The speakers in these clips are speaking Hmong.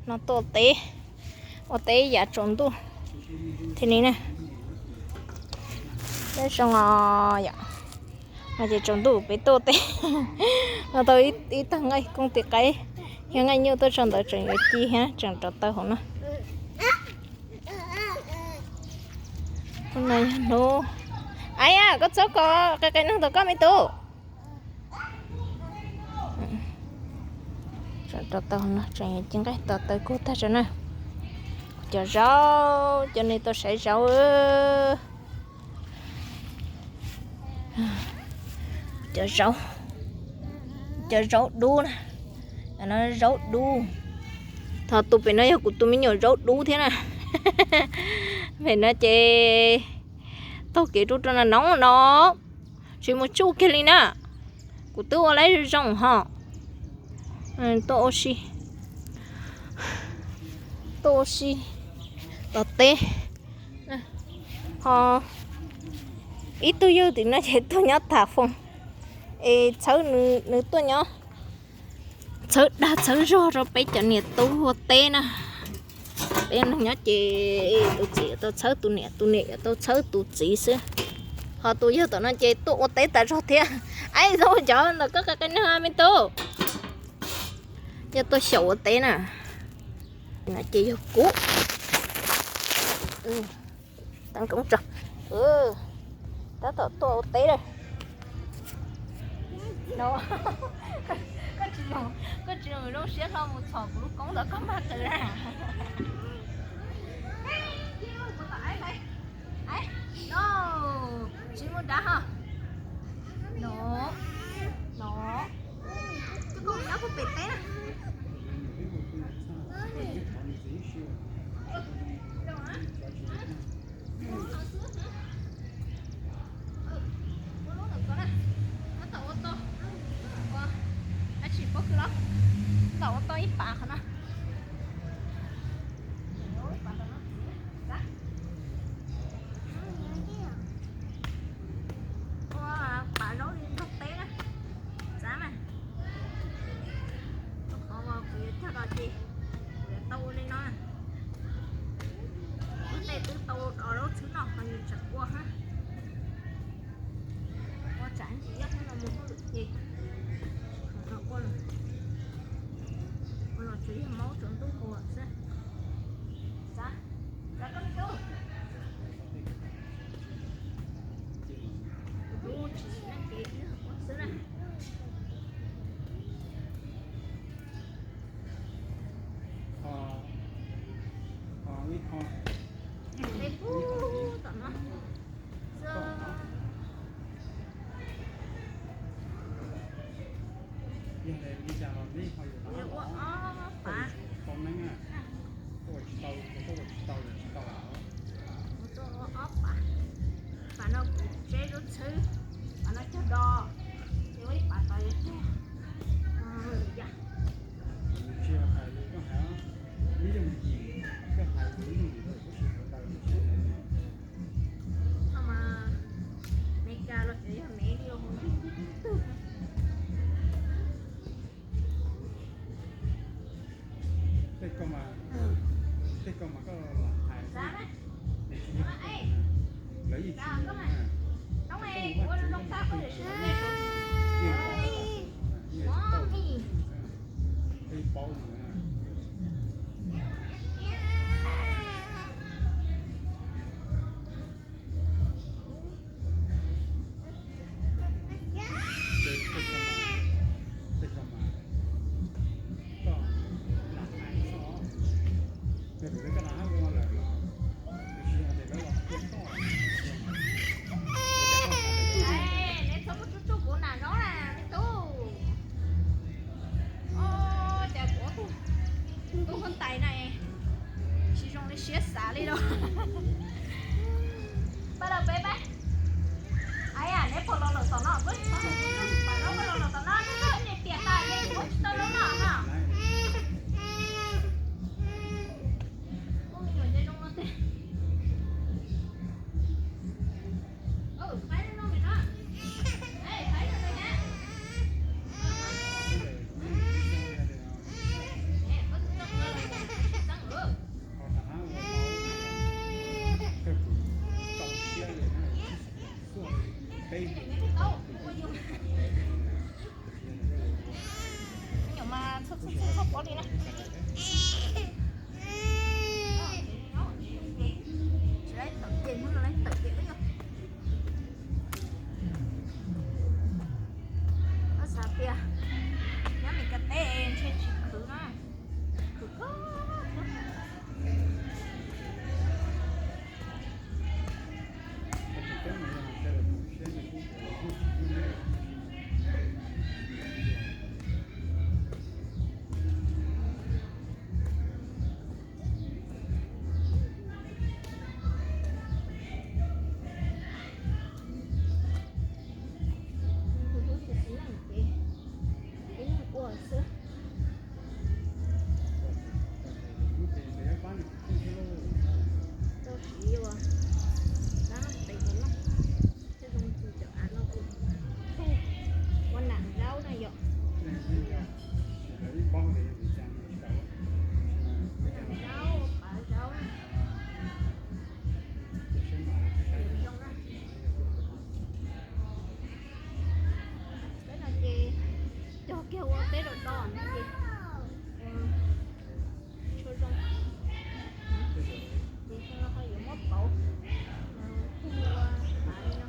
No tuaj teb, ua teb yav tsaus ntuj thiaj li na. Peb zoo os yom, no ces tsaus ntuj peb tuaj teb. No tau ib tag nqaij kooj tis qaib thiab nqaij nyuj tuaj tso ntawd tseem yuav ci thiab tseem rau taw hauv no. Hnub no yog hnub, a, koj txhob kov qe qe neeg tom koj me tub. Tseem rau taw no tseem ci nqaij to taw kub tag tso na. Cov zaub, cov nej tuaj saib zaub. Cov zaub, cov zaub dub na, no zaub dub. Tho tus pem no yog kuv tus me nyuam zaub dub thiab na. Pem no ces taug kev rau rau no no no, tsis mus tsuj kiag li na. Kuv twb ua laib zoo ho. Tuaj ua si, tuaj ua si tom teb. Ho ib tug yawg tim no ces tuaj nyob tham foos es txhawb, nws tuaj nyob txhawb dag txhawb zog rau peb cov niam tub ua teb na. Peb neeg nyob ces tus txiv yuav tau txhawb tus niam, tus niam yuav tau txhawb tus txiv xwb. Ho tus yawg tom no ces tuaj ua teb tas zog thiab. Aib, zoo cov ntawm koj qe qe neeg me tub. Yog tuaj xyaum ua teb na. No ces yog kuv. Tab tom tuaj ua teb lawm. Koj tsis zoo siab hlo mus txhom kuv lub koob ntawd koj mag qw na. No, tsis mus nrad ho. No, no, coj koj mus nyob puag pem teb na. Ua lub ntawm ko na, tab tom ua tau, ua, dab tsi pob kws los, tab tom ua tau ib pas qhov no. Ua pas zaub li nrog teb na, xav mas. Qhov uas kuv yuav cog los ces kuv yuav tau ua li no. Lub tej twb tau dos zaub txhwb no ho yus tsam ua hab. Ua tsam ntsis yog no mus hauj lwm ces ua los tsuas yog maub tsaus ntuj ua xwb. Xav, xav koj me tub. Tus tub tsis xav kev ua xwb na. Peb pub tom no xwb. Yog li cas los neb ho yuav ua ob pas. Mus tau ua ob pas. Pas no kuv tseb zaub txhwb, pas no cog dos, ces ua ib pas tod yuav cog yam. Tsis hais li koj hais, neb yeej mus yim, koj hais kuv yeej mus yim, kuv tsis hais tau. Tho mas Meskas los tseem yog mev li os. Tej ko mas, tej ko mas koj los hais, lawv yeej tsis mus na. Yeej paub, yeej paub mus na. Neb txhob muab tsuj tsuj kuv nam zaub na me tub. Ua cas kuv tus tub huab tais na tsis zoo li siab xav li lauj. Pab lawm peb pab. Ai ya, neb puas los lawm tom no, koj tsis txhob mus, pab lawm koj los lawm tom no, neb tiam tas ces kuv tsis tau zaub noj no. Ua me nyuam nce zoo no tiag. Tsis laib tawm ces hnub no laib tawm ces ib yam. Koj xav tias nyob Mes Kas teb ntshe tsis khwv na, khwv kawg. Ib leeg ua xwb. Tau siv ua, nab tes no, tej zoo tus cov av no ua, ua nam zaub na yom. Nam zaub, pav zaub. Peb no ces cog kiag ua teb rau do no ces tshua zoo. Ces xyoo no ho yuav muab pauv, ua pav li no.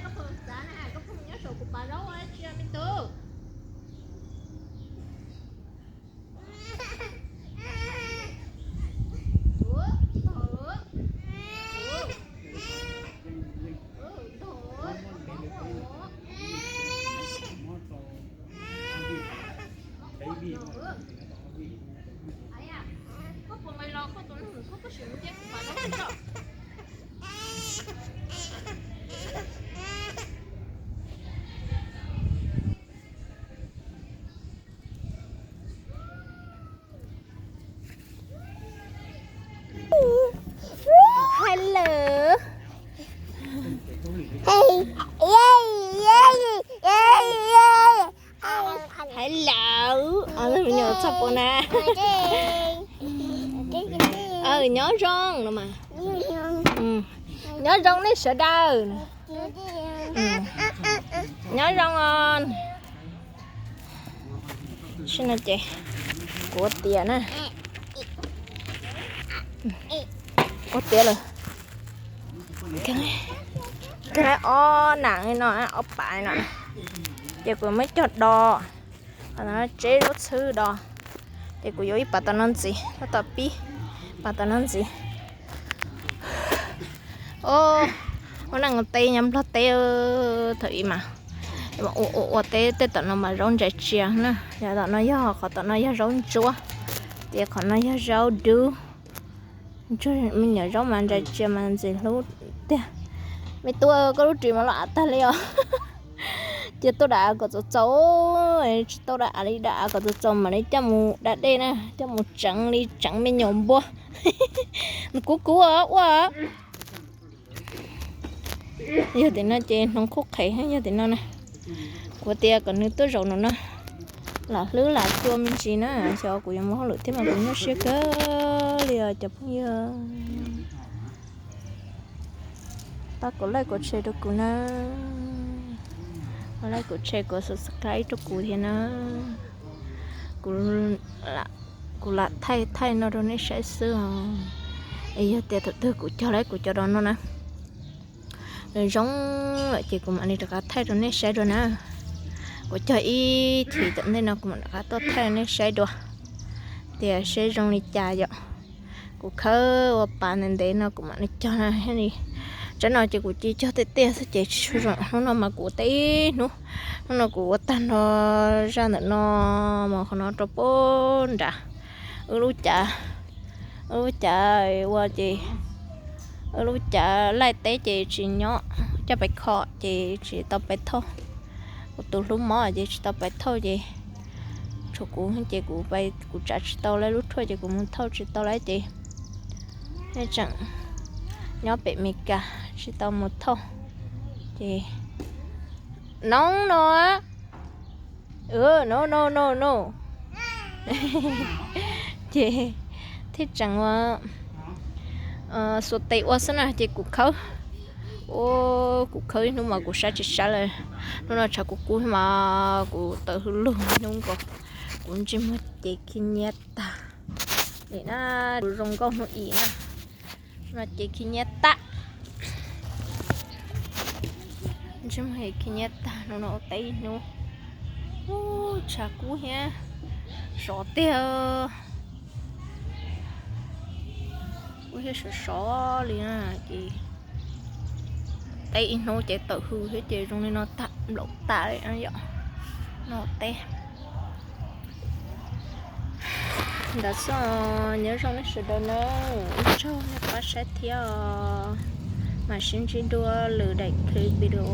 Koj phooj xav na, koj phooj nyob saum kuv pav zaub ua tsi me tub? Koj puas nqis los koj tus neeg koj koj sim mus nce kuv pav zaub tso. Hello. Hello. Txog pua na. Nyob zoo no mas. Nyob zoo nej sawv daws. Nyob zoo os. Tam sim no ces kuv ua tiav na. Ua tiav lawm. Kaw ob nam li no, ob pav li no. Ces kuv muab cog do, tseb lub txhwb do. Ces kuv yuav ib pav tom no ntxiv, tab tom pib pav tom no ntxiv. Ua neej ua teb nyob Nplog teb thaum ub mas ua ua teb tej tom no mas zaub ntsaim tsia na, yog tom no yog, qhov tom no yog zaub ntsuab, ces qhov no yog zaub dub. Ntsuag me nyuam zaub mas ntsaim tsia mas ntxim hlub tiag. Me tub, koj lub ris mas loj av tag li os. Cia tuaj da av kom txaus txaus, tsis tau da av li, da av kom txaus txaus mam li coj mus da dej na, coj mus tseev li tseev me nyuam npua. Nws kuv kuv ua. Yog tim no ces hnoos qhuav qhev, yog tim no na. Kuv tias kom nws tuaj zaum no no, lam hlwb lam tua me ntsis na, xyov kuv yuav mus hauj lwm thiab mas kuv nyuaj siab kawg li os cov phooj ywg. Pab kom like kom share rau kuv na. Kom like kom share kom subscribe rau kuv thiab na. Kuv, kuv lam thaij thaij no rau nej saib xwb os. Es yog tias thaum twg kuv cog lawm kuv cov do no na, nws zoo lawm ces kuv mam li rov qab thaij rau nej saib dua na. Kuv cog ib chim tom ntej no kuv mam rov qab tuaj thaij rau nej saib dua tias seb zoo li cas yom. Kuv khawb ua pav ntev ntev no kuv mam li cog na. Tsaib no ces kuv cia cog tiaj tiaj xwb ces tsis tshua zoo. Hnub no mas kuv ua teb hnub, hnub no kuv ua tag nrho zaj ntawm no mus qhov no rau pem nrad. Wb lub cav, wb lub cav ua ces, wb lub cav laij teb ces tsis nyob, coj pais kho ces tsis tau pais thauj. Kuv tus hlub mob ces tsis tau pais thauj ces tshuav kuv ces kuv pais kuv tsav tsis tau lawv lub thuaj ces kuv mus thauj tsis tau lawv ces tseem nyob pem Meskas tsis tau mus thauj. Ces no no no no no no ces thiaj tseem ua xuas tes ua xwb na ces kuv khawb. Ua kuv khawb ib hnub mas kuv sab tsis sab lawm. Hnub no tshav kub kub mas kuv tawm hws lug hnub nkaus, kuv ntsej muag ces khi nyiab tag. Nim na kuv zoo nkauj hnub ib na, no ces khi nyiab tag. Ntsej muag khi nyiab tag, hnub no ua teb ib hnub. Ub, tshav kub thiab sov tiag. Kub thiab sov sov li na ces teb ib hnub ces tawm hws thiab ces zoo li no tag nplaum tas li yom. No teb ntawd xwb. Nyob zoo nej sawv daws na, ib tsaug nej pab saib thiab os. Mam sib ntsib dua lwm daim clip video.